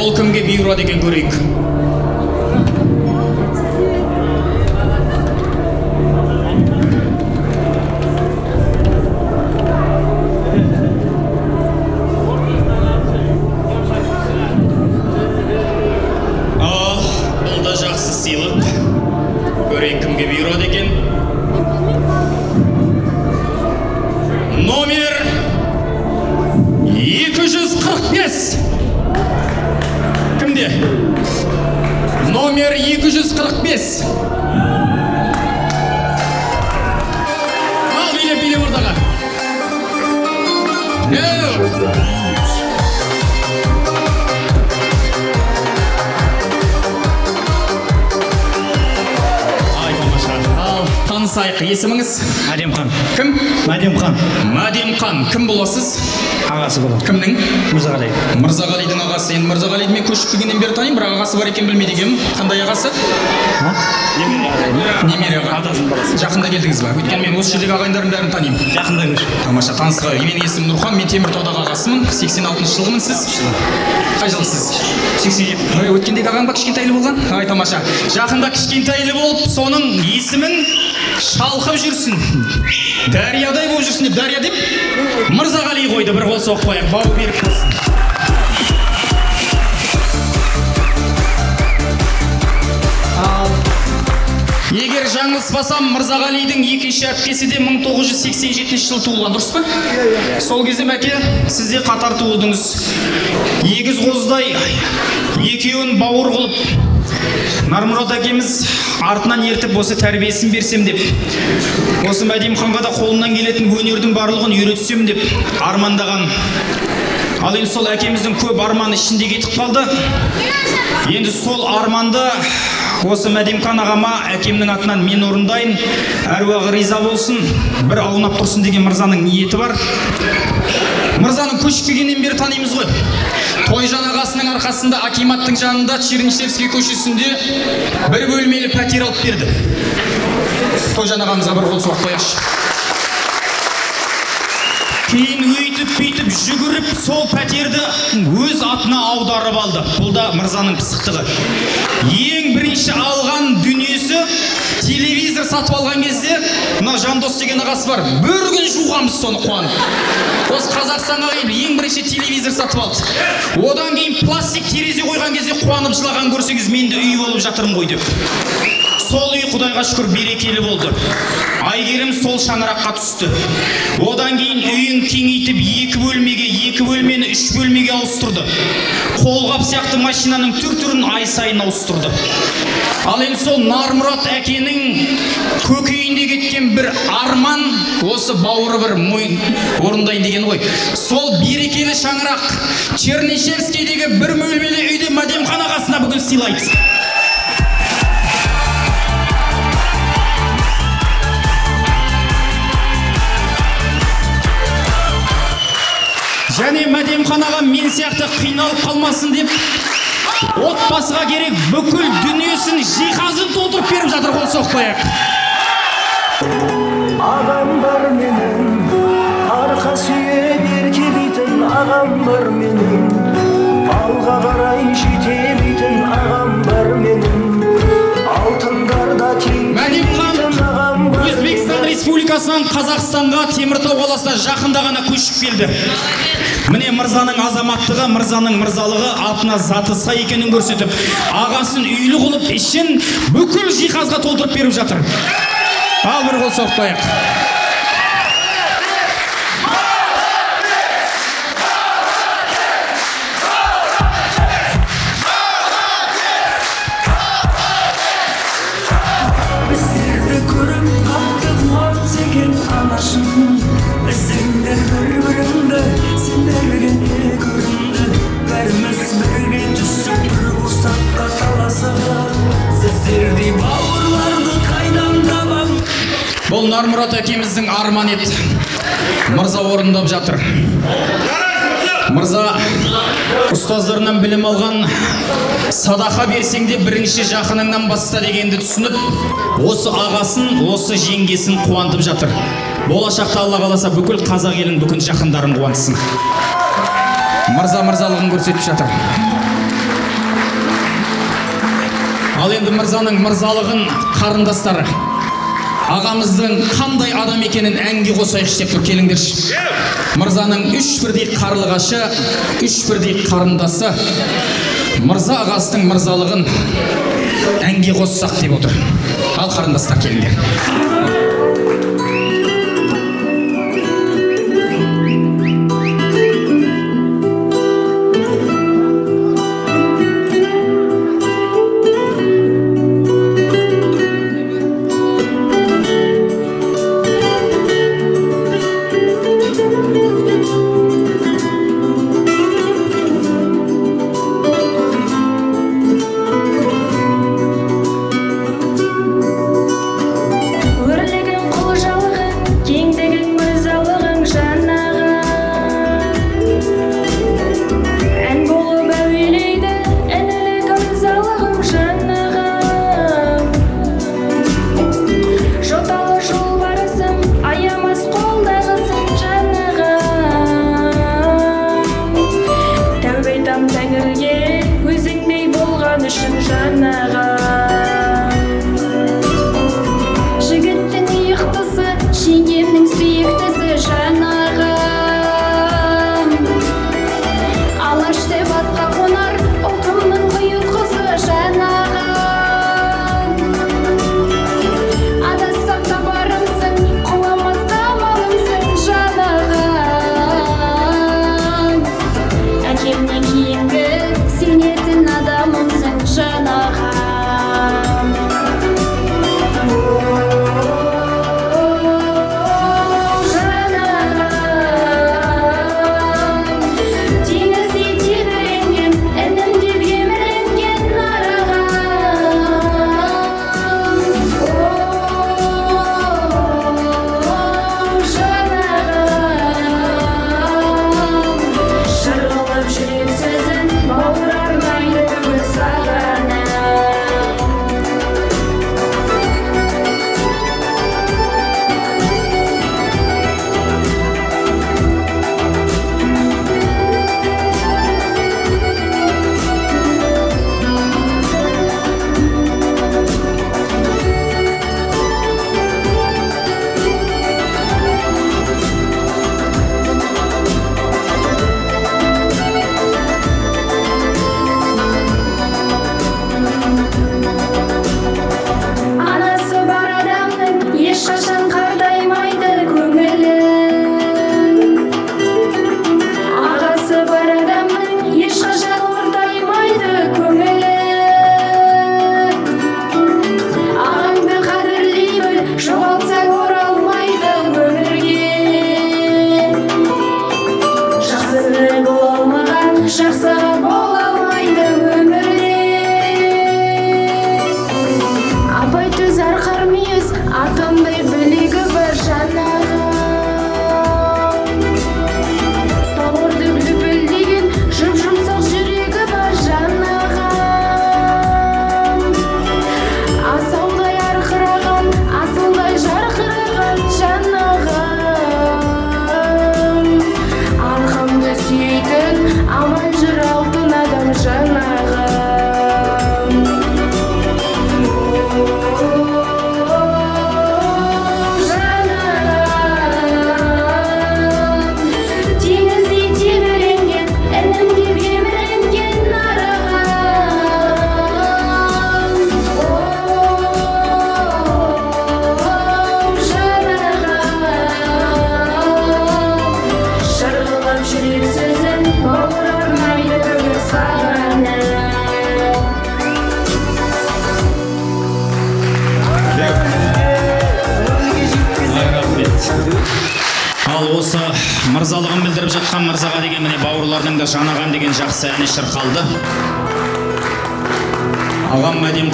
Ол кімге бұйырады екен, көрейік. Ал, бұл да жақсы сыйлық. Көрейік, кімге бұйырады екен. Номер 245. Кімде? Номер 245. Ал, билеп, билеп ортаға. Еу! Ай, тамаша. Ал, танысайық, есіміңіз? Мәдемхан. Кім? Мәдемхан. Мәдемхан. Кім боласыз? Ағасы болады. Кімнің? Мырзағали. Мырзағалидың ағасы. Енді Мырзағалиді мен көшіп келгеннен бері танимын, бірақ ағасы бар екенін білмейді екенмін. Қандай ағасы? Немере ағайын. Немере аға. Атасының баласы. Жақында келдіңіз ба? Өйткені мен осы жердегі ағайындардың бәрін танимын. Жақында көшіп. Тамаша, танысқа. Менің есімім Нұрхан, мен Теміртаудағы ағасымын. 86 жылғымын, сіз? Қай жылғысыз? 87. Ой, өткендегі ағаң ба кішкентайлы болған? Ай, тамаша. Жақында кішкентайлы болып, соның есімін шалқып жүрсін. Дариядай болып жүрсін деп, Дария деп Мырзағали қойды. Бір қол соғып қояйық. Бауы берік болсын. Ал, егер жаңылыспасам, Мырзағалидың екінші әпкесі де 1987 жылы туылған, дұрыс па? Сол кезде, мәке, сіз де қатар туылдыңыз. Егіз қозыдай екеуін бауыр қылып, Нармұрат әкеміз артынан ертіп осы тәрбиесін берсем деп, осы Мәдемханға да қолымнан келетін өнердің барлығын үйретсем деп армандаған. Ал енді сол әкеміздің көп арманы ішінде кетіп қалды. Енді сол арманды осы Мәдемхан ағама әкемнің атынан мен орындайын, әруағы риза болсын, бір аунап тұрсын деген мырзаның ниеті бар. Мырзаның көшіп келгеннен бері танимыз ғой. Тойжан ағасының арқасында акиматтың жанында Чернышевский көшесінде бір бөлмелі пәтер алып берді. Тойжан ағамызға бір қол соғып қояйықшы. Кейін өйтіп бүйтіп жүгіріп сол пәтерді өз атына аударып алды. Бұл да мырзаның пысықтығы. Ең бірінші алған дүниесі телевизор сатып алған кезде мына Жандос деген ағасы бар. Бір күн жуғанбыз соны қуанып. Осы Қазақстанға келіп ең бірінші телевизор сатып алды. Одан кейін пластик терезе қойған кезде қуанып жылаған көрсеңіз, мен де үй болып жатырмын ғой деп. Сол үй Құдайға шүкір берекелі болды. Айгерім сол шаңыраққа түсті. Одан кейін үйін кеңейтіп екі бөлмеге, екі бөлмені үш бөлмеге ауыстырды. Қолғап сияқты машинаның түр-түрін ай сайын ауыстырды. Ал енді сол Нармұрат әкенің көкейінде кеткен бір арман, осы бауыры бір мойын орындайын деген ғой. Сол берекелі шаңырақ Чернышевскийдегі бір бөлмелі үйді Мәдемхан ағасына бүгін сыйлайды. Және Мәдемхан аға мен сияқты қиналып қалмасын деп отбасыға керек бүкіл дүниесін, жиһазын толтырып беріп жатыр, қол соқпайық. Ағам бар менің, арқа сүйеп еркелейтін ағам бар менің, алға қарай жетелейтін ағам бар менің, алтындарда тең Мәдемхан ағам бар. Өзбекстан Республикасынан Қазақстанға Теміртау қаласына жақында ғана көшіп келді. Міне мырзаның азаматтығы, мырзаның мырзалығы атына заты сай екенін көрсетіп, ағасын үйлі қылып, ішін бүкіл жиһазға толтырып беріп жатыр. Ал бір қол соқпайық. Біздерді көріп қатты қуанса екен анашым, іздеңдер бір біріңді, сендерге не көрінді? Бәріміз бірге түсіп бір құрсаққа таласып, сіздердей бауырларды қайдан табам? Бұл Нармұрат әкеміздің арманы еді. Мырза орындап жатыр. Мырза ұстаздарынан білім алған, садақа берсең де бірінші жақыныңнан баста дегенді түсініп, осы ағасын, осы жеңгесін қуантып жатыр. Болашақта Алла қаласа бүкіл қазақ елін, бүкіл жақындарын қуантсын. Мырза мырзалығын көрсетіп жатыр. Ал енді мырзаның мырзалығын, қарындастар, ағамыздың қандай адам екенін әнге қосайықшы деп тұр, келіңдерші. Мырзаның үш бірдей қарлығашы, үш бірдей қарындасы мырза ағасының мырзалығын әнге қоссақ деп отыр. Ал, қарындастар, келіңдер. Өрлігің, құлжалығың, кеңдігің, мырзалығың, жан ағам. Ән болып әуелейді інілік ырзалығың, жан ағам. Жоталы жолбарысым, аямас қолдағысың, жан ағам. Тәубе айтам тәңірге өзіңдей болған үшін, жан ағам. Жігіттің ұйықтысы, жеңгемнің сүйіктісі, жан ағам. Алаш деп атқа қонар ұлтымның ұйытқысы, жан ағам. Адассам табарымсың, құламас қамалымсың, жан ағам. Әкемнен кейінгі сенетін адамымсың, жан ағам. Жан ағам, теңіздей тебіренген, інім деп еміренген нар ағам. О, жан ағам, жыр қылып жүрек сөзін, бауыр арнайды бүгін саған ән. Анасы бар адамның ешқашан қартаймайды көңілі. Ағасы бар адамның ешқашан ортаймайды көңілі. Ағаңды қадірлей біл, жоғалтсаң оралмайды өмірге. Жақсы бола алмаған, жақсыға бола алмайды өмірде. Апай төз, арқар мүйіз, атымдай білегі бар, жан ағам. Бауырды лүпілдеген жұп жұмсақ жүрегі бар, жан ағам. Асаудай арқыраған, асылдай жарқыраған, жан ағам. Арқамды сүйейтін, аман жүр алтын адам, жан ағам. Жан ағам, теңіздей тебіренген, інім деп еміренген нар ағам. О, жан ағам, жыр қылып жүрек сөзін, бауыр арнайды бүгін саған ән. Рахмет. Ал осы мырзалығын білдіріп жатқан мырзаға деген, міне, бауырлардың да «Жан ағам» деген жақсы әні шырқалды. Ағам Мәден.